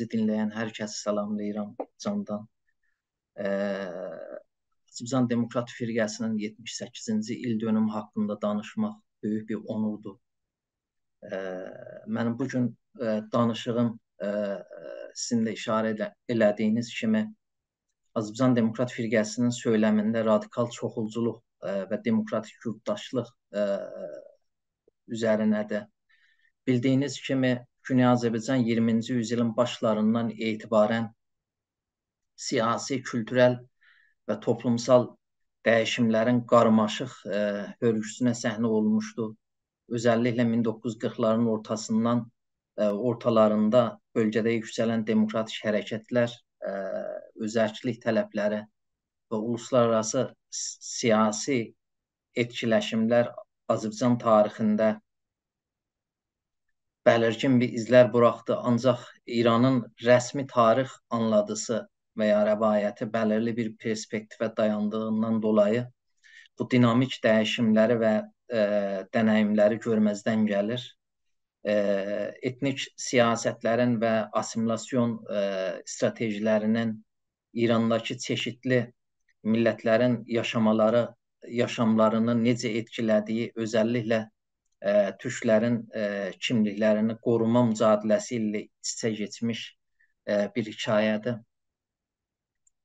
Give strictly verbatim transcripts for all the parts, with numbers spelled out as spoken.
دینله‌ین هر کسی سلاملاییرام جاندان. ائ، آذربایجان دموکرات فرقه‌سی‌نین یئتمیش سککیزینجی ایل دؤنومو حاقیندا دانیشماق بؤیوک بیر اونوردور. ائ، منیم بو گون، ائ، دانیشیغیم، ائ، سیزین ده ایشاره ائله-، ائله‌دیگینیز کیمی، آذربایجان دموکرات فرقه‌سی‌نین سؤیلمینده رادیکال چوخولجولوق، ائ، و دموکراتیک یورتداشلیق، ائ، اوزرینه‌دیر. بیلدیگینیز کیمی، گونئی آذربایجان اییرمینجی یوزایلین باشلاریندان اعتباراً سیاسی، کولتورل و توپلومسال دییشیملرین قارماشیق، ائ، هؤرگوسونه صحنه اولموشدو. اؤزللیکله مین دوققوز یوز قیرخلارین اورتاسیندان، ائ، اورتالاریندا بؤلگه‌ده یوکسلن دموکراتیک حرکتلر، ائ، اؤزرکلیک طلبلری و اولوسلارآراسی س-، سیاسی ائتکیله‌شیملر آذربایجان تاریخینده بلیرگین بیر ایزلر بوراخدی. آنجاق ایرانین رسمی تاریخ آنلادیسی و یا روایتی بلیرلی بیر پرسپکتیوه دایاندیغیندان دولایی بو دینامیک دییشیملری و، ائ، دنه‌ییملری گؤرمزدن گلیر. ائ، ائتنیک سیاستلرین و آسیمیلاسیون، ائ، استراتژیلرینین ایرانداکی چئشیتلی میللتلرین یاشامالاری، یاشاملارینی نئجه ائتکیله‌دیگی، اؤزللیکله، ائ، تورکلرین، ائ، کیملیکلرینی قوروما مجادله‌سی ایله ایچ-ایچه کئچمیش، ائ، بیر حکایه‌دیر.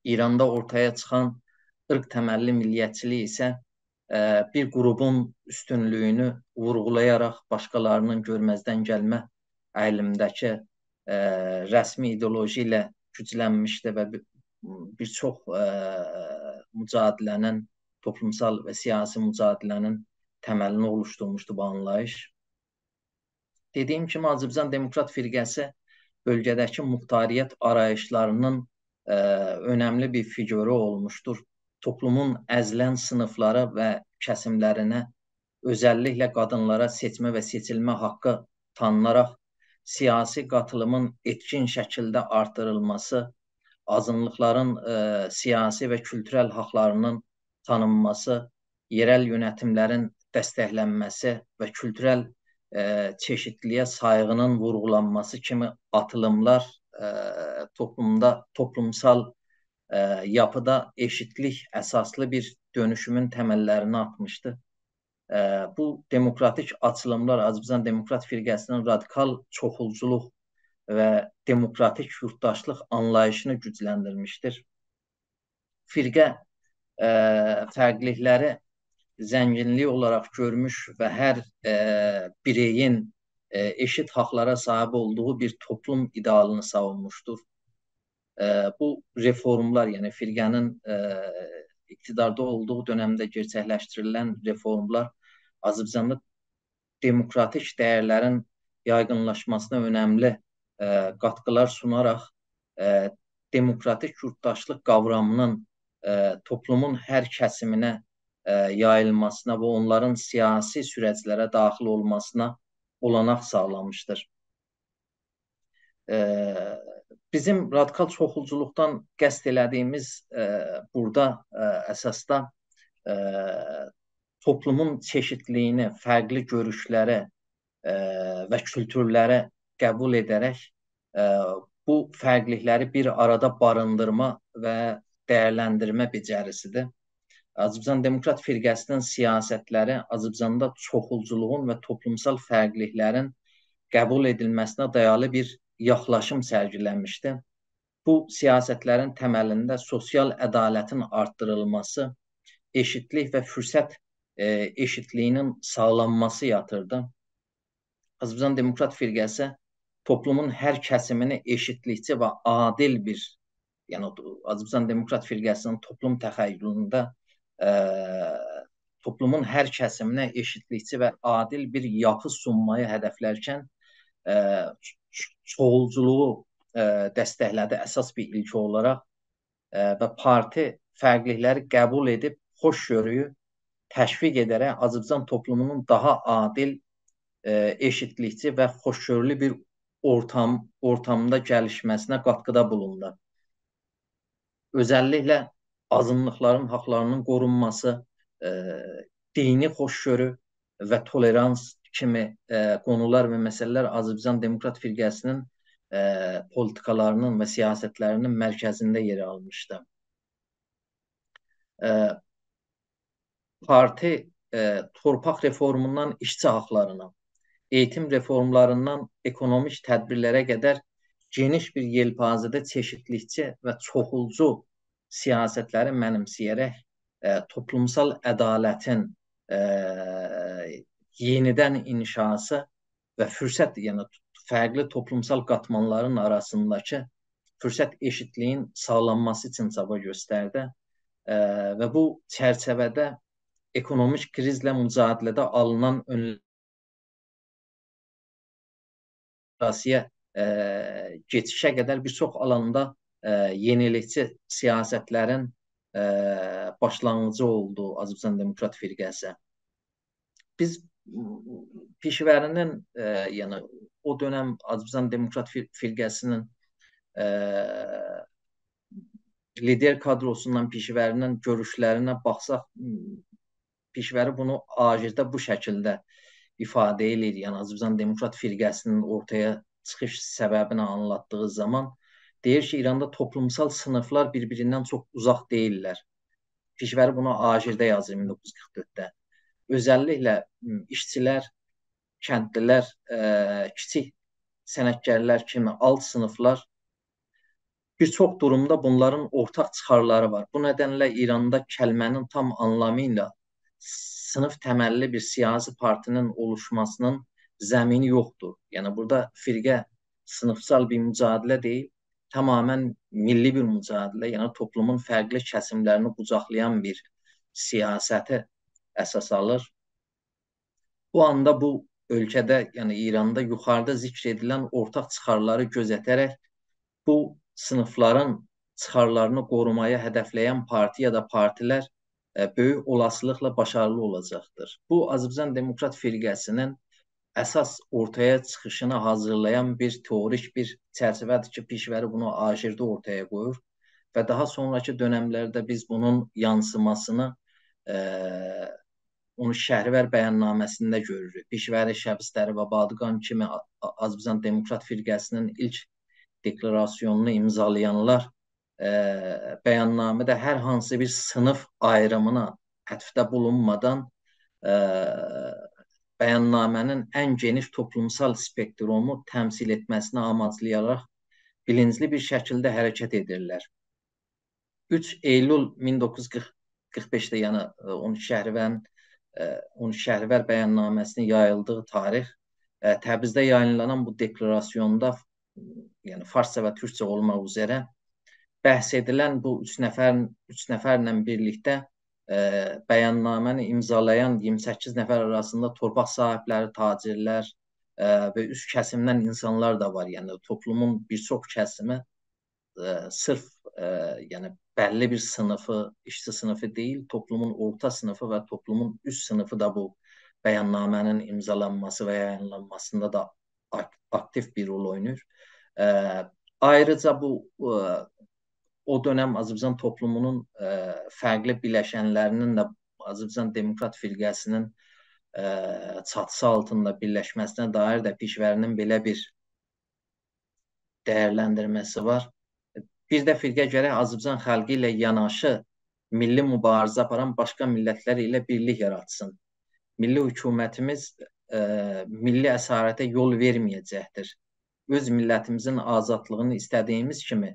ایراندا اورتایا چیخان عیرق تمللی میللیتچیلیک ایسه، ائ، بیر قروپون اوستونلویونو وورغولایاراق باشقالارینین گؤرمزدن گلمه اگیلیمینده‌کی، ائ، رسمی ایدئولوژی ایله گوجلنمیشدی و بی-، بیر چوخ، ائ، مجادله‌نین، توپلومسال و سیاسی مجادله‌نین تملینی اولوشدورموشدو بو آنلاییش. دئدیگیم کیمی، آذربایجان دموکرات فرقه‌سی بؤلگه‌ده‌کی موختاریت آراییشلارینین، ائ، اؤنملی بیر فیگورو اولموشدور. توپلومون ازیلن صینیفلاری و کسیملرینه، اؤزللیکله قادینلارا سئچمه و سئچیلمه حاققی تانیناراق سیاسی قاتیلیمین ائتکین شکیلده آرتدیریلماسی، آزینلیقلارین، ائ، سیاسی و کولتورل حاقلارینین تانینماسی، یئرل یؤنتیملرین دستکلنمه‌سی و کولتورل، ائ، چئشیتلیلییه سایغینین وورغولانماسی کیمی آتیلیملار، ائ، توپلومدا، توپلومسال، ائ، یاپیدا ائشیتلیک اساسلی بیر دؤنوشومون تمللرینی آتمیشدی. ائ، بو دموکراتیک آچیلیملار آذربایجان دموکرات فرقه‌سی‌نین رادیکال چوخولجولوق و دموکراتیک یورتداشلیق آنلاییشینی گوجلندیرمیشدیر. فرقه، ائ، فرقلیلیکلری زنگینلیک اولاراق گؤرموش و هر، ائ، بیرئیین، ائ، ائشیت حاقلارا صاحیب اولدوغو بیر توپلوم ایده‌آلینی ساوونموشدور. ائ، بو رفورملار، یعنی فرقه‌نین، ائ، اقتداردا اولدوغو دؤنمده گئرچکلشدیریلن رفورملار آذربایجاندا دموکراتیک دیرلرین یایغینلاشماسینا اؤنملی، ائ، قاتقیلار سوناراق، ائ، دموکراتیک یورتداشلیق قاورامینین، ائ، توپلومون هر کسیمینه، ائ، یاییلماسینا و اونلارین سیاسی سورجلره داخیل اولماسینا اولاناق ساغلامیشدیر. ائ، بیزیم رادیکال چوخولجولوقدان قصد ائله‌دیگیمیز، ائ، بورادا، ائ، اساسدا، ائ، توپلومون چئشیتلیلیگینی، فرقلی گؤروشلری، ائ، و کولتورلری قبول ائده‌رک، ائ، بو فرقلیلیکلری بیر آرادا باریندیرما و دیرلندیرمه بئجریسیدیر. آذربایجان دموکرات فرقه‌سی‌نین سیاستلری آذربایجاندا چوخولجولوغون و توپلومسال فرقلیلیکلرین قبول ائدیلمه‌سینه دایالی بیر یاخلاشیم سرگیله‌میشدی. بو سیاستلرین تملینده سوسیال عدالتین آرتدیریلماسی، ائشیتلیک و فرصت، ائ، ائشیتلیگینین ساغلانماسی یاتیردی. آذربایجان دموکرات فرقه‌سی توپلومون هر کسیمینی ائشیتلیکچی و عادل بیر، یعنی آذربایجان دموکرات فرقه‌سی‌نین توپلوم تخیلینده، ائ، توپلومون هر کسیمینه ائشیتلیکچی و عادل بیر یاپی سونمایی هدفلرکن، ائ، چ-، چوخولجولوغو، ائ، دستکله‌دی اساس بیر ایلکه اولاراق. ائ، و پارتی فرقلیلیکلری قبول ائدیب خوش‌گؤرورو تشویق ائده‌رک آذربایجان توپلومونون داها عادل، ائ، ائشیتلیکچی و خوش‌گؤرورلو بیر اورتام، اورتامدا گلیشمه‌سینه قاتقیدا بولوندو. اؤزللیکله آزینلیقلارین حاقلارینین قورونماسی، ائ، دینی خوش‌گؤرو و تولرانس کیمی، ائ، قونولار و مسئله‌لر آذربایجان دموکرات فرقه‌سی‌نین، ائ، پولیتیکالارینین و سیاستلرینین مرکزینده یئر آلمیشدی. ائ، پارتی، ائ، تورپاق رفورموندان ایشچی حاقلارینا، ائییتیم رفورملاریندان اکونومیک تدبیرلره قدر گئنیش بیر یئلپازه‌ده چئشیتلیکچی و چوخولجو سیاستلری منیمسه‌یه‌رک، ائ، توپلومسال عدالتین، ائ، یئنیدن انشاسی و فرصت، یعنی فرقلی توپلومسال قاتمانلارین آراسینداکی فرصت ائشیتلیگین ساغلانماسی اوچون چابا گؤستردی. ائ، و بو چرچیوه‌ده اکونومیک کریزله مجادله‌ده آلینان اؤنلر، سیاسی‌یه، ائ، کئچیشه قدر بیر چوخ آلاندا، ائ، یئنیلیکچی سیاستلرین، ائ، باشلانغیجی اولدو آذربایجان دموکرات فرقه‌سی. بیز، م، پیشه‌وری‌نین، ائ، یعنی او دؤنم آذربایجان دموکرات فر-، فرقه‌سی‌نین، ائ، لیدر کادروسوندان، پیشه‌وری‌نین گؤروشلرینه باخساق، م، پیشه‌وری بونو آژیرده بو شکیلده ایفاده ائله‌ییر. یعنی آذربایجان دموکرات فرقه‌سی‌نین اورتایا چیخیش سببینی آنلاتدیغی زامان دئییر کی، ایراندا توپلومسال صینیفلار بیر-بیریندن چوخ اوزاق دئییللر. پیشه‌وری بونو آژیرده یازیر مین دوققوز یوز قیرخ دؤردده. اؤزللیکله، م، ایشچیلر، کندلی‌لر، ائ، کیچیک صنعتکارلار کیمی آلت صینیفلار، بیر چوخ دورومدا بونلارین اورتاق چیخارلاری وار. بو ندنله ایراندا کلمه‌نین تام آنلامی ایله صینیف تمللی بیر سیاسی پارتی‌نین اولوشماسی‌نین زمینی یوخدور. یعنی بورادا فرقه صینیفسال بیر مجادله دئییل، تماماً میللی بیر مجادله، یعنی توپلومون فرقلی کسیملرینی قوجاقلایان بیر سیاستی اساس آلیر. بو آندا بو اؤلکه‌ده، یعنی ایراندا یوخاریدا ذکر ائدیلن اورتاق چیخارلاری گؤزه‌ته‌رک بو صینیفلارین چیخارلارینی قورومایا هدفله‌ین پارتی یا دا پارتی‌لر، ائ، بؤیوک اولاسیلیقلا باشاریلی اولاجاقدیر. بو، آذربایجان دموکرات فرقه‌سی‌نین اساس اورتایا چیخیشینی حاضیرلایان بیر تئوریک بیر چرچیوه‌دیر کی، پیشه‌وری بونو آژیرده اورتایا قویور و داها سونراکی دؤنملرده بیز بونون یانسیماسینی، ائ، اون اوچ شهریور بیاننامه‌سینده گؤروروک. پیشه‌وری شبستری و بادگان کیمی آ-، آ-، آذربایجان دموکرات فرقه‌سی‌نین ایلک دکلاراسیونونو امضالایانلار، ائ، بیاننامه‌ده هر هانسی بیر صینیف آیریمینا عطفده بولونمادان، ائ، بیاننامه‌نین ان گئنیش توپلومسال اسپکترومو تمثیل ائتمه‌سینی آماجلایاراق بیلینجلی بیر شکیلده حرکت ائدیرلر. اوچ اییلول مین دوققوز یوز قیرخ، قیرخ بئشده، یعنی، ائ، اون اوچ شهریورین، ائ، اون اوچ شهریور بیاننامه‌سی‌نین یاییلدیغی تاریخ، ائ، تبریزده یایینلانان بو دکلاراسیوندا، یعنی فارسجا و تورکجه اولماق اوزره، بحث ائدیلن بو اوچ نفر، اوچ نفرله بیرلیکده، ائ، بیاننامه‌نی امضالایان اییرمی سککیز نفر آراسیندا تورپاق صاحیبلری، تاجرلر، ائ، و اوست کسیمدن اینسانلار دا وار. یعنی توپلومون بیر چوخ کسیمی، ائ، صرف، ائ، یعنی بللی بیر صینیفی، ایشچی صینیفی دئییل، توپلومون اورتا صینیفی و توپلومون اوست صینیفی ده بو بیاننامه‌نین امضالانماسی و یایینلانماسیندا دا آک-، آکتیو بیر رول اویناییر. ائ، آیریجا بو، ائ، او دؤنم آذربایجان توپلومونون، ائ، فرقلی بیلشنلری‌نین ده آذربایجان دموکرات فرقه‌سی‌نین، ائ، چاتیسی آلتیندا بیرلشمه‌سینه دایر ده پیشه‌وری‌نین بئله بیر دیرلندیرمه‌سی وار. بیر ده فرقه گرک آذربایجان خالقی ایله یاناشی میللی موباریزه آپاران باشقا میللتلر ایله بیرلیک یاراتسین. میللی حکومتیمیز، ائ، میللی اسارته یول وئرمه‌یه‌جکدیر. اؤز میللتیمیزین آزادلیغینی ایسته‌دیییمیز کیمی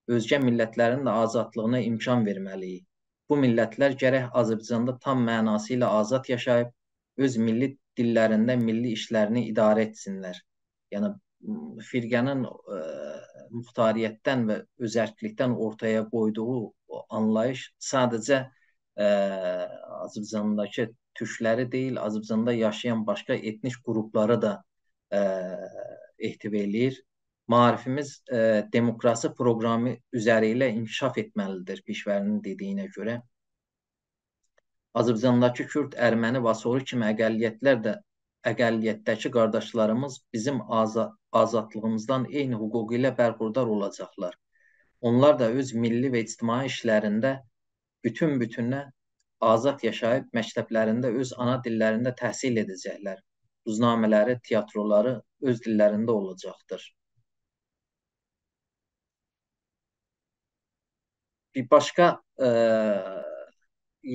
اؤزگه میللتلرین ده آزادلیغینا امکان وئرمه‌لی‌ییک. بو میللتلر گرک آذربایجاندا تام معناسی ایله آزاد یاشاییب، اؤز میللی دیللرینده میللی ایشلرینی اداره ائتسینلر. یعنی، م، فرقه‌نین، ائ، مختاریتدن و اؤزرکلیکدن اورتایا قویدوغو او آنلاییش ساده‌جه، ائ، آذربایجانداکی تورکلری دئییل، آذربایجاندا یاشایان باشقا ائتنیک قروپلاری دا، ائ، احتوا ائله‌ییر. معاریفیمیز، ائ، دموکراسی پروقرامی اوزره ایله انکشاف ائتمه‌لیدیر، پیشه‌وری‌نین دئدیگینه گؤره. آذربایجانداکی کورد، ارمنی و سوری کیمی اقلیتلر ده، اقلیتده‌کی قارداشلاریمیز بیزیم آزا-، آزادلیغیمیزدان عینی حقوق ایله برخوردار اولاجاقلار. اونلار دا اؤز میللی و اجتماعی ایشلرینده بوتون-بوتونه آزاد یاشاییب، مکتبلرینده اؤز آنا دیللرینده تحصیل ائده‌جکلر. روزنامه‌لری، تئاترولاری اؤز دیللرینده اولاجاقدیر. بیر باشقا، ائ،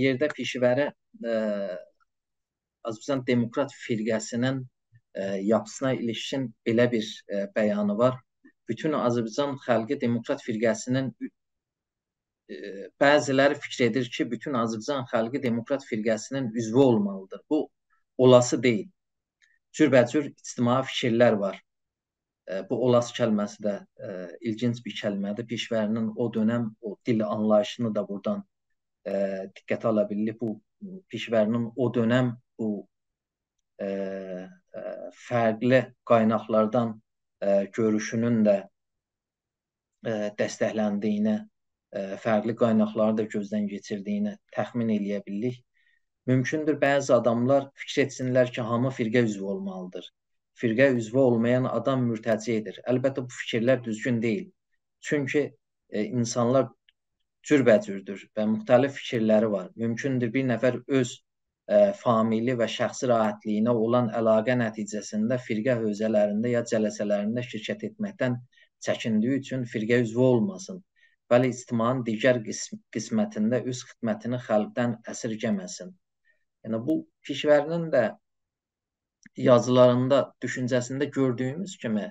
یئرده پیشه‌وری، ائ، آذربایجان دموکرات فرقه‌سی‌نین، ائ، یاپیسینا ایلیشکین بئله بیر، ائ، بیانی وار. بوتون آذربایجان خالقی دموکرات فرقه‌سی‌نین، ائ، بعضی‌لری فیکیر ائدیر کی، بوتون آذربایجان خالقی دموکرات فرقه‌سی‌نین عضوو اولمالیدیر. بو اولاسی دئییل. جوربه‌جور اجتماعی فیکیرلر وار. ائ، بو اولاسی کلمه‌سی ده، ائ، ایلگینج بیر کلمه‌دیر. پیشه‌وری‌نین او دؤنم او دیل آنلاییشینی دا بورادان، ائ، دقته آلا بیلیریک. بو پیشه‌وری‌نین او دؤنم بو، ائ، ائ، فرقلی قایناقلاردان، ائ، گؤروشونون ده، ائ، دستکلندیگینی، ائ، فرقلی قایناقلاری دا گؤزدن کئچیردیگینی تخمین ائله‌یه بیلیریک. مومکوندور، بعضی آداملار فیکیر ائتسینلر کی، هامی فرقه عضوو اولمالیدیر. فرقه عضوو اولمایان آدام مرتجعدیر. البته، بو فیکیرلر دوزگون دئییل. چونکی، ائ، اینسانلار جوربه‌جوردور و مختلف فیکیرلری وار. مومکوندور، بیر نفر اؤز، ائ، فامیلی و شخصی راحتلیغینا اولان علاقه نتیجه‌سینده فرقه حوزه‌لرینده یا جلسه‌لرینده شرکت ائتمکدن چکیندیگی اوچون فرقه عضوو اولماسین. ولی اجتماعین دیگر قسم-، قسمتینده اؤز خدمتینی خالقدان اسیرگه‌مه‌سین. یعنی، بو پیشه‌وری‌نین ده یازیلاریندا، دوشونجه‌سینده گؤردویوموز کیمی،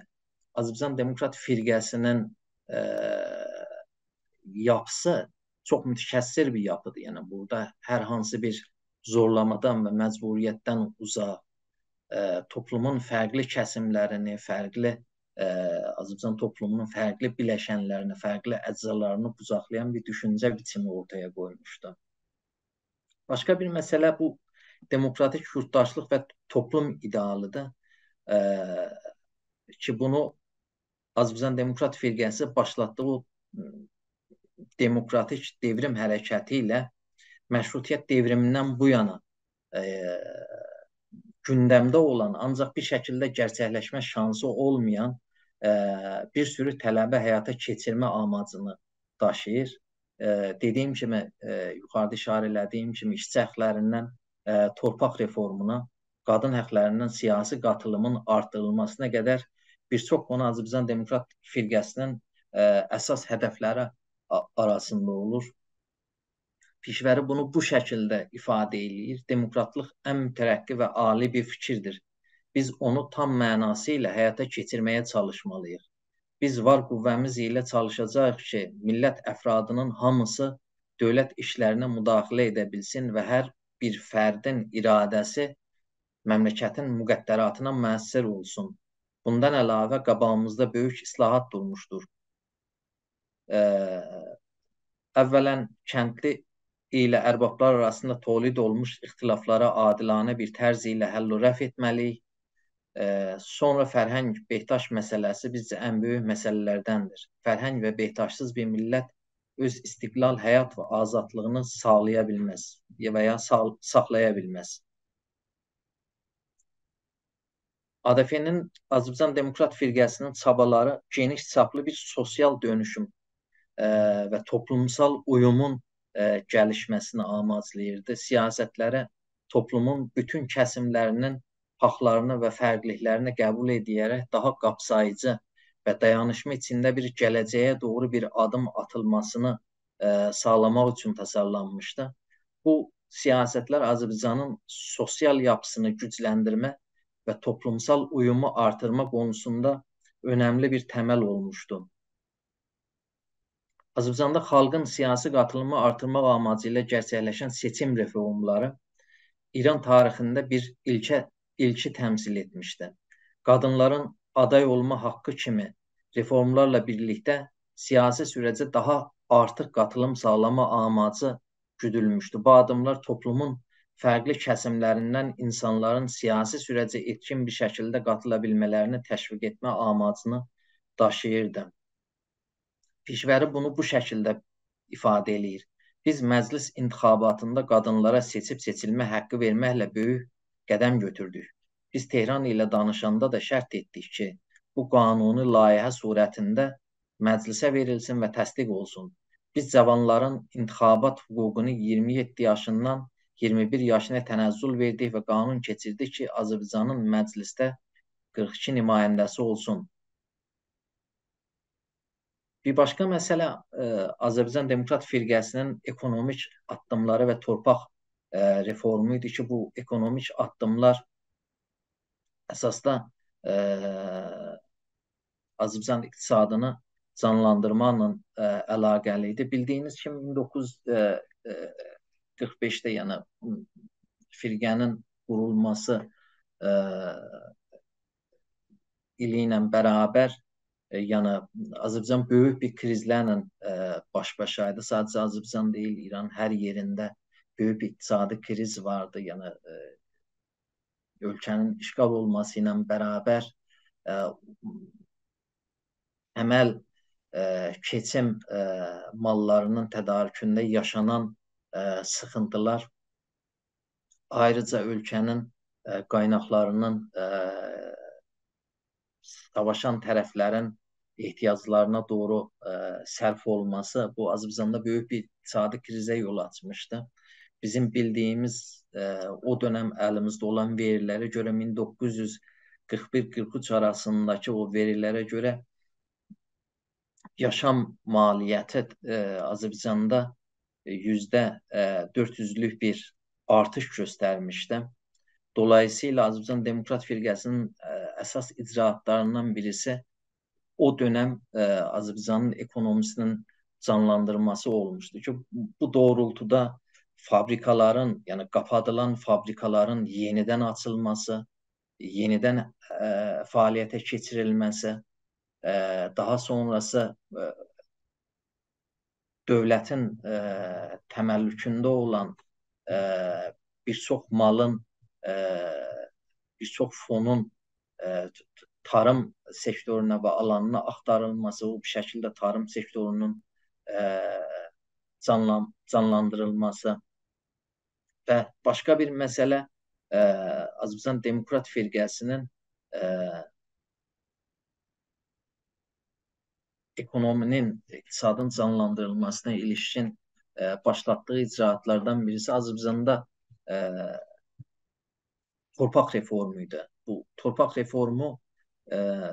آذربایجان دموکرات فرقه‌سی‌نین، ائ، یاپیسی چوخ متکثر بیر یاپیدیر. یعنی، بورادا هر هانسی بیر زورلامادان و مجبوریتدن اوزاق، ائ، توپلومون فرقلی کسیملرینی، فرقلی، ائ، آذربایجان توپلومونون فرقلی بیلشنلرینی، فرقلی اجزالارینی قوجاقلایان بیر دوشونجه بیچیمی اورتایا قویموشدو. باشقا بیر مسئله بو دموکراتیک یورتداشلیق و توپلوم ایده‌آلیدیر. ائ، کی، بونو آذربایجان دموکرات فرقه‌سی باشلاتدیغی او، م، دموکراتیک دئوریم حرکتی ایله مشروطیت دئوریمیندن بو یانا، ائ، گوندمده اولان، آنجاق بیر شکیلده گئرچکلشمه شانسی اولمایان، ائ، بیر سورو طلبی حیاتا کئچیرمه آماجینی داشیییر. ائ، دئدیگیم کیمی، ائ، یوخاریدا ایشاره ائله‌دیگیم کیمی، ایشچی حاقلاریندان، ائ، تورپاق رفورمونا، قادین حاقلاریندان سیاسی قاتیلیمین آرتدیریلماسینا قدر بیر چوخ قونو آذربایجان دموکرات فرقه‌سی‌نین، ائ، اساس هدفلری آ-، آراسیندا اولور. پیشه‌وری بونو بو شکیلده ایفاده ائله‌ییر: «دموکراتلیق ان مترقی و عالی بیر فیکیردیر. بیز اونو تام معناسی ایله حیاتا کئچیرمه‌یه چالیشمالی‌ییق. بیز وار قوه‌میز ایله چالیشاجاغیق کی، میللت افرادی‌نین هامیسی دؤولت ایشلرینه مداخله ائده بیلسین و هر بیر فردین اراده‌سی مملکتین مقدراتینا مؤثر اولسون. بوندان علاوه، قاباغیمیزدا بؤیوک اصلاحات دورموشدور. ائ، اولاً، کندلی ایله اربابلار آراسیندا تولید اولموش اختلافلارا عادلانه بیر طرز ایله حل و رفع ائتمه‌لی‌ییک. ائ، سونرا فرهنگ، بهداشت مسئله‌سی بیزجه ان بؤیوک مسئله‌لردندیر. فرهنگ و بهداشتسیز بیر میللت اؤز استقلال، حیات و آزادلیغینی ساغلایا بیلمز و یا ساغ-، ساخلایا بیلمز.» آدف‌نین آذربایجان دموکرات فرقه‌سی‌نین چابالاری گئنیش چاپلی بیر سوسیال دؤنوشوم، ائ، و توپلومسال اویومون، ائ، گلیشمه‌سینی آماجلاییردی. سیاستلری توپلومون بوتون کسیملری‌نین حاقلارینی و فرقلیلیکلرینی قبول ائده‌رک داها قاپساییجی و دایانیشما ایچینده بیر گله‌جه‌یه دوغرو بیر آدیم آتیلماسینی، ائ، ساغلاماق اوچون تاسارلانمیشدی. بو سیاستلر آذربایجانین سوسیال یاپیسینی گوجلندیرمه و توپلومسال اویومو آرتیرما قونوسوندا اؤنملی بیر تمل اولموشدو. آذربایجاندا خالقین سیاسی قاتیلیمی آرتیرماق آماجی ایله گئرچکلشن سئچیم رفورملاری ایران تاریخینده بیر ایلکه، ایلکی تمثیل ائتمیشدی. قادینلارین آدای اولما حاققی کیمی رفورملارلا بیرلیکده سیاسی سوره‌جه داها آرتیق قاتیلیم ساغلاما آماجی گودولموشدو. بو آدیملار توپلومون فرقلی کسیملریندن اینسانلارین سیاسی سوره‌جه ائتکین بیر شکیلده قاتیلا بیلمه‌لرینی تشویق ائتمه آماجینی داشیییردی. پیشه‌وری بونو بو شکیلده ایفاده ائله‌ییر: «بیز مجلس انتخاباتیندا قادینلارا سئچیب سئچیلمه حاققی وئرمکله بؤیوک قدم گؤتوردوک. بیز تهران ایله دانیشاندا دا شرط ائتدیک کی، بو قانونی لایحه صورتینده مجلسه وئریلسین و تصدیق اولسون. بیز جاوانلارین انتخابات حقوقونو اییرمی یئددی یاشیندان اییرمی بیر یاشینا تنزل وئردیک و قانون کئچیردیک کی، آذربایجانین مجلسده قیرخ ایکی نماینده‌سی اولسون.» بیر باشقا مسئله، ائ، آذربایجان دموکرات فرقه‌سی‌نین اکونومیک آددیملاری و تورپاق، ائ، رفورمو ایدی کی، بو اکونومیک آددیملار اساسدا، ائ، آذربایجان اقتصادینی جانلاندیرماقلا، ائ، علاقه‌لی ایدی. بیلدیگینیز کیمی، مین دوققوز یوز، ائ، ائ، قیرخ بئشده، یعنی، فرقه‌نین قورولماسی، ائ، ایلی ایله برابر، ائ، یعنی، آذربایجان بؤیوک بیر کریزلرله، ائ، باش-باشا ایدی. ساده‌جه آذربایجان دئییل، ایران هر یئرینده بؤیوک بیر اقتصادی کریز واردی. یعنی، ائ، اؤلکه‌نین اشغال اولماسی ایله برابر، ائ، امل، ائ، کئچیم، ائ، ماللاری‌نین تدارکونده یاشانان، ائ، سیخینتیلار، آیریجا اؤلکه‌نین، ائ، قایناقلاری‌نین، ائ، ساواشان طرفلرین احتیاجلارینا دوغرو، ائ، صرف اولماسی بو آذربایجاندا بؤیوک بیر اقتصادی کریزه یول آچمیشدی. بیزیم بیلدیگیمیز، ائ، او دؤنم الیمیزده اولان وئریلره گؤره، مین دوققوز یوز قیرخ بیر قیرخ اوچ آراسینداکی او وئریلره گؤره یاشام مالیتی، ائ، آذربایجاندا، ائ، یوزده، ائ، دؤرد یوزلوک بیر آرتیش گؤسترمیشدی. دولاییسییلا آذربایجان دموکرات فرقه‌سی‌نین، ائ، اساس اجراآتلاریندان بیریسی او دؤنم، ائ، آذربایجانین اکونومیسی‌نین جانلاندیرماسی اولموشدو کی، بو دوغرولتودا فابریکالارین، یعنی قاپادیلان فابریکالارین یئنیدن آچیلماسی، یئنیدن، ائ، فعالیته کئچیریلمه‌سی، ائ، داها سونراسی، ائ، دؤولتین، ائ، تملکونده اولان، ائ، بیر چوخ مالین، ائ، بیر چوخ فونون، ائ، ت-، ت-، تاریم سکتورونا و آلانینا آختاریلماسی، او بیر شکیلده تاریم سکتورونون، ائ، جانلان-، جانلاندیریلماسی و باشقا بیر مسئله، ائ، آذربایجان دموکرات فرقه‌سی‌نین، ائ، اکونومی‌نین، اقتصادین جانلاندیریلماسینا ایلیشکین، ائ، باشلاتدیغی اجراآتلاردان بیریسی آذربایجاندا، ائ، تورپاق رفورمو ایدی. بو تورپاق رفورمو، ائ،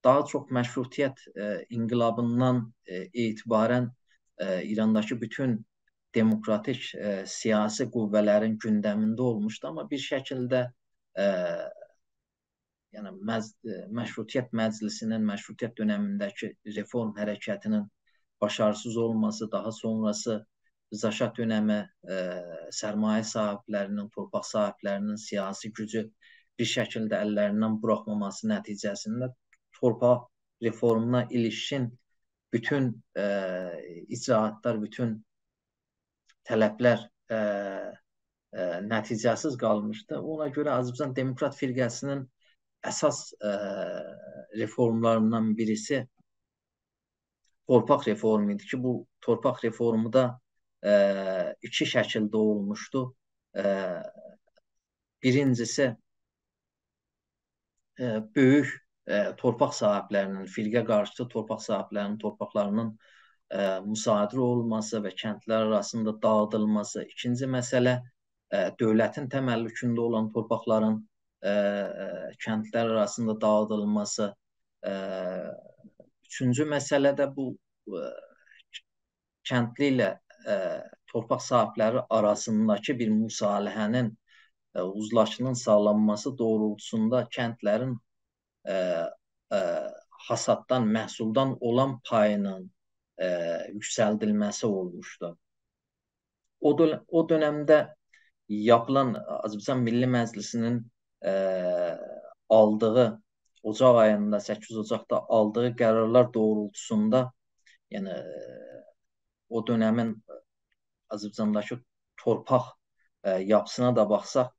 داها چوخ مشروطیت، ائ، انقلابیندان، ائ، اعتباراً، ائ، ایرانداکی بوتون دموکراتیک، ائ، سیاسی قوه‌لرین گوندمینده اولموشدو، آمما بیر شکیلده، ائ، یعنی مج-، ائ، مشروطیت مجلسی‌نین، مشروطیت دؤنمینده‌کی رفورم حرکتی‌نین باشاریسیز اولماسی، داها سونراسی رضا شاه دؤنمی، ائ، سرمایه صاحیبلری‌نین، تورپاق صاحیبلری‌نین سیاسی گوجو بیر شکیلده اللریندن بوراخماماسی نتیجه‌سینده تورپاق رفورمونا ایلیشکین بوتون، ائ، اجراآتلار، بوتون طلبلر، ائ، ائ، نتیجه‌سیز قالمیشدی. اونا گؤره آذربایجان دموکرات فرقه‌سی‌نین اساس، ائ، رفورملاریندان بیریسی تورپاق رفورمو ایدی کی، بو تورپاق رفورمو دا، ائ، ایکی شکیلده اولموشدو. ائ، بیرینجیسی، ائ، بؤیوک، ائ، تورپاق صاحیبلری‌نین، فرقه قارشیتی تورپاق صاحیبلری‌نین تورپاقلاری‌نین، ائ، مصادره اولماسی و کندلر آراسیندا داغیدیلماسی. ایکینجی مسئله، ائ، دؤولتین تملکونده اولان تورپاقلارین، ائ، ائ، کندلر آراسیندا داغیدیلماسی. ائ، اوچونجو مسئله ده بو، ائ، کندلی ایله، ائ، تورپاق صاحیبلری آراسینداکی بیر مصالحه‌نین، ائ، اوزلاشی‌نین ساغلانماسی دوغرولتوسوندا کندلرین، ائ، ائ، حاصاددان، محصولدان اولان پایی‌نین، ائ، یوکسلدیلمه‌سی اولموشدو. او دؤ-، او دؤنمده یاپیلان آذربایجان میللی مجلسی‌نین، ائ، آلدیغی، اوجاق آییندا، سککیز اوجاقدا آلدیغی قرارلار دوغرولتوسوندا، یعنی، ائ، او دؤنمین آذربایجانداکی تورپاق، ائ، یاپیسینا دا باخساق،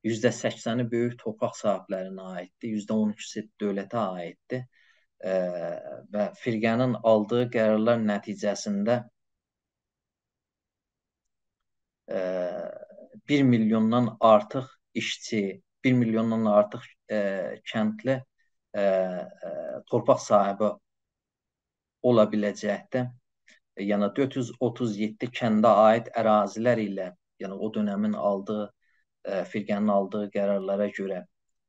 یوزده سکسنی بؤیوک تورپاق صاحیبلرینه عاییددیر، یوزده اون ایکیسی دؤولته عاییددیر. ائ، و فرقه‌نین آلدیغی قرارلار نتیجه‌سینده، ائ، بیر میلیوندان آرتیق ایشچی، بیر میلیوندان آرتیق، ائ، کندلی، ائ، ائ، تورپاق صاحیبی اولا بیله‌جکدیر. ائ، یعنی دؤرد یوز اوتوز یئددی کنده عایید اراضی‌لر ایله، یعنی او دؤنمین آلدیغی، ائ، فرقه‌نین آلدیغی قرارلارا گؤره،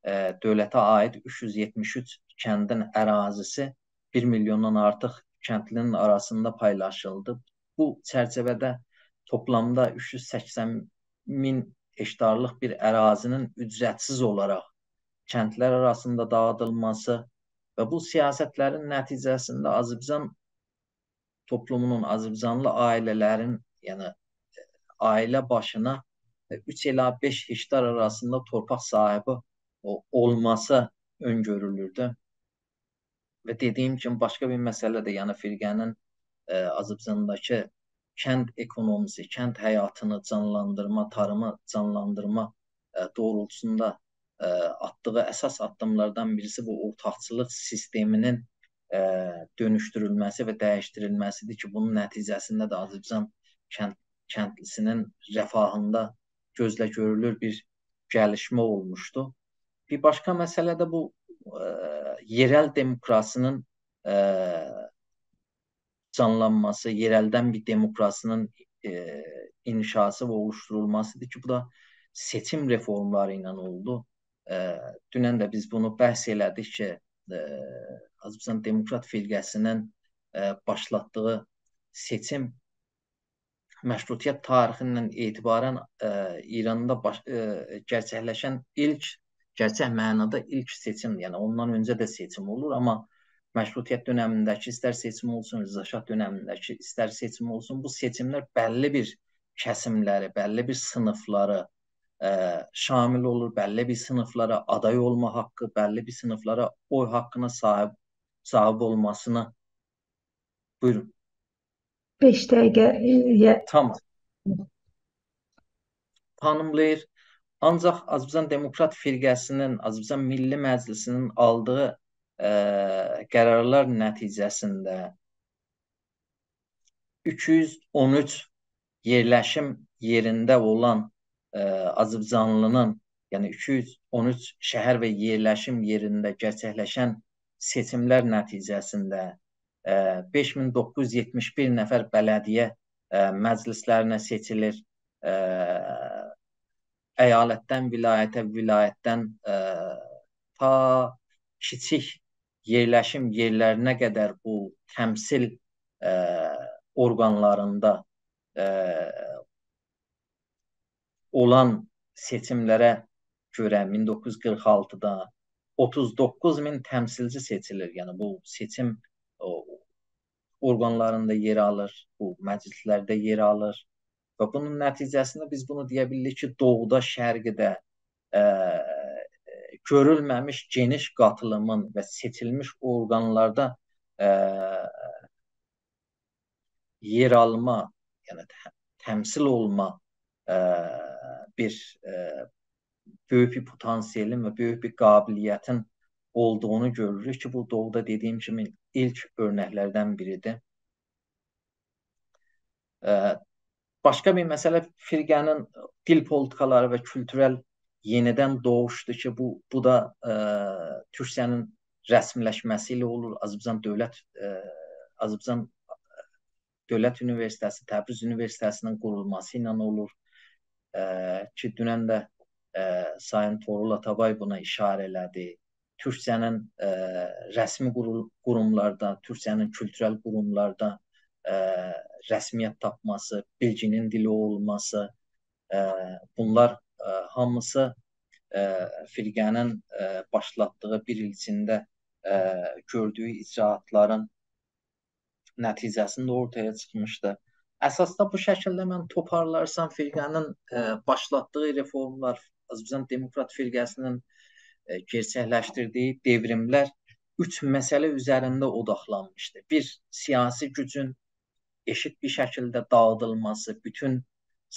ائ، دؤولته عایید اوچ یوز یئتمیش اوچ کندین اراضی‌سی بیر میلیوندان آرتیق کندلی‌نین آراسیندا پایلاشیلدی. بو چرچیوه‌ده توپلامدا اوچ یوز سکسن مین هکتارلیق بیر اراضی‌نین اوجرت‌سیز اولاراق کندلر آراسیندا داغیدیلماسی و بو سیاستلرین نتیجه‌سینده آذربایجان توپلومونون، آذربایجانلی عائله‌لرین، یعنی عائله باشینا اوچ ایله بئش هکتار آراسیندا تورپاق صاحیبی او-، اولماسی اؤن‌گؤرولوردو. و دئدیگیم کیمی، باشقا بیر مسئله ده، یعنی فرقه‌نین، ائ، آذربایجانداکی کند اکونومیسی، کند حیاتینی جانلاندیرما، تاریمی جانلاندیرما، ائ، دوغرولتوسوندا، ائ، آتدیغی اساس آددیملاردان بیریسی بو اورتاقچیلیق سیستمی‌نین، ائ، دؤنوشدورولمه‌سی و دییشدیریلمه‌سی‌دیر کی، بونون نتیجه‌سینده ده آذربایجان کند-، کندلی‌سی‌نین رفاهیندا گؤزله گؤرولور بیر گلیشمه اولموشدو. بیر باشقا مسئله ده بو، ائ، یئرل دموکراسی‌نین، ائ، جانلانماسی، یئرلدن بیر دموکراسی‌نین، ائ، انشاسی و اولوشدورولماسی‌دیر کی، بو دا سئچیم رفورملاری ایله اولدو. ائ، دونن ده بیز بونو بحث ائله‌دیک کی، ائ، آذربایجان دموکرات فرقه‌سی‌نین، ائ، باشلاتدیغی سئچیم مشروطیت تاریخیندن اعتباراً، ائ، ایراندا باش-، ائ، گئرچکلشن ایلک، گئرچک معنادا ایلک سئچیم، یعنی اوندان اؤنجه ده سئچیم اولور، آمما مشروطیت دؤنمینده‌کی ایستر سئچیم اولسون، رضا شاه دؤنمینده‌کی ایستر سئچیم اولسون، بو سئچیملر بللی بیر کسیملری، بللی بیر صینیفلاری، ائ، شامل اولور، بللی بیر صینیفلارا آدای اولما حاققی، بللی بیر صینیفلارا اوی حاققینا صاحیب، صاحیب اولماسینی، بویورون. بئش دقیقه، ائ، یه- تامام. تانیملاییر. آنجاق آذربایجان دموکرات فرقه‌سی‌نین، آذربایجان میللی مجلیسی‌نین آلدیغی، ائ، قرارلار نتیجه‌سینده اوچ یوز اون اوچ یئرلشیم یئرینده اولان، ائ، آذربایجانلی‌نین، یعنی اوچ یوز اون اوچ شهر و یئرلشیم یئرینده گئرچکلشن سئچیملر نتیجه‌سینده، ائ، بئش مین دوققوز یوز یئتمیش بیر نفر بلدیه، ائ، مجلیسلرینه سئچیلیر. ائ، ایالتدن ولایته، ولایتدن، ائ، تا کیچیک یئرلشیم یئرلرینه قدر بو تمثیل، ائ، اورقانلاریندا، ائ، اولان سئچیملره گؤره مین دوققوز یوز قیرخ آلتیدا اوتوز دوققوز مین تمثیلچی سئچیلیر. یعنی بو سئچیم، او، اورقانلاریندا یئر آلیر، بو مجلیسلرده یئر آلیر. و بونون نتیجه‌سینده بیز بونو دئیه بیلیریک کی، دوغودا، شرقده، ائ، گؤرولمه‌میش گئنیش قاتیلیمین و سئچیلمیش اورقانلاردا، ائ، یئر آلما، یعنی ته-، تمثیل اولما، ائ، بیر، ائ، بؤیوک بیر پتانسیلین و بؤیوک بیر قابلیتین اولدوغونو گؤروروک کی، بو دوغودا دئدیگیم کیمی ایلک اؤرنکلردن بیری‌دیر. ائ، باشقا بیر مسئله، فرقه‌نین دیل پولیتیکالاری و کولتورل یئنیدن دوغوشدو کی، بو، بو دا، ائ، تورکجه‌نین رسمی‌لشمه‌سی ایله اولور. آذربایجان دؤولت، ائ، آذربایجان دؤولت اونیوئرسیته‌سی، تبریز اونیوئرسیته‌سی‌نین قورولماسی ایله اولور. ائ، کی، دونن ده، ائ، سایین طغرل آتابای بونا ایشاره ائله‌دی. تورکجه‌نین، ائ، رسمی قورول-، قوروملاردا، تورکجه‌نین کولتورل قوروملاردا، ائ، رسمیت تاپماسی، بیلگی‌نین دیلی اولماسی، ائ، بونلار، ائ، هامیسی، ائ، فرقه‌نین، ائ، باشلاتدیغی بیر ایل ایچینده، ائ، گؤردویو اجراآتلارین نتیجه‌سینده اورتایا چیخمیشدی. اساسدا بو شکیلده من توپارلارسام، فرقه‌نین، ائ، باشلاتدیغی رفورملار، آذربایجان دموکرات فرقه‌سی‌نین، ائ، گئرچکلشدیردیگی دئوریملر اوچ مسئله اوزرینده اوداقلانمیشدی. بیر، سیاسی گوجون ائشیت بیر شکیلده داغیدیلماسی، بوتون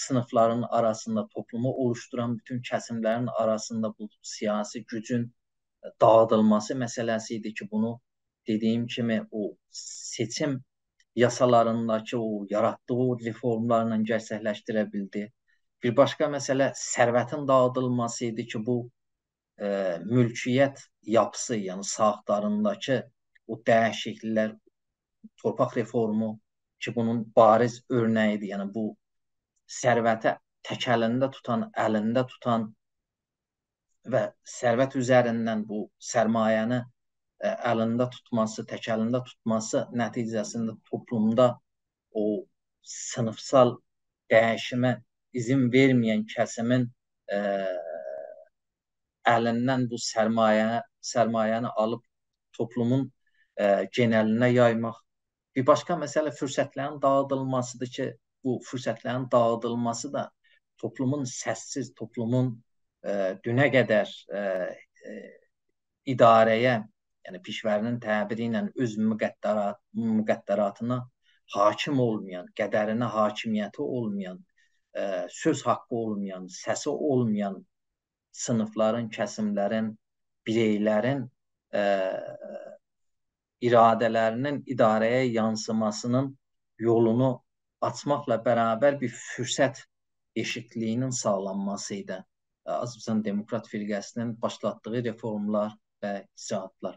صینیفلارین آراسیندا، توپلومو اولوشدوران بوتون کسیملرین آراسیندا بو سیاسی گوجون داغیدیلماسی مسئله‌سی ایدی کی، بونو دئدیگیم کیمی او سئچیم یاسالارینداکی او یاراتدیغی او رفورملارلا گئرچکلشدیره بیلدی. بیر باشقا مسئله ثروتین داغیدیلماسی ایدی کی، بو، ائ، مولکیت یاپیسی، یعنی ساختارینداکی او دییشیکلیکلر، تورپاق رفورمو کی، بونون باریز اؤرنگی‌دیر. یعنی بو ثروتی تک الینده توتان، الینده توتان و ثروت اوزریندن بو سرمایه‌نی، ائ، الینده توتماسی، تک الینده توتماسی نتیجه‌سینده توپلومدا او صینیفسال دییشیمه ایذین وئرمه‌ین کسیمین، ائ، الیندن بو سرمایه، سرمایه‌نی آلیب توپلومون، ائ، گئنلینه یایماق. بیر باشقا مسئله فرصتلرین داغیدیلماسیدیر کی، بو فرصتلرین داغیدیلماسی دا توپلومون سس‌سیز، توپلومون، ائ، دونه قدر، ائ، ائ، اداره‌یه، یعنی پیشه‌وری‌نین تعبیری ایله اؤز مقدرات، مقدراتینا حاکم اولمایان، قدرینه حاکمیتی اولمایان، ائ، سؤز حاققی اولمایان، سسی اولمایان صینیفلارین، کسیملرین، بیرئیلرین، ائ، اراده‌لری‌نین اداره‌یه یانسیماسی‌نین یولونو آچماقلا برابر بیر فرصت ائشیکلیگی‌نین ساغلانماسی ایدی. ائ، آذربایجان دموکرات فرقه‌سی‌نین باشلاتدیغی رفورملار و اجراآتلار.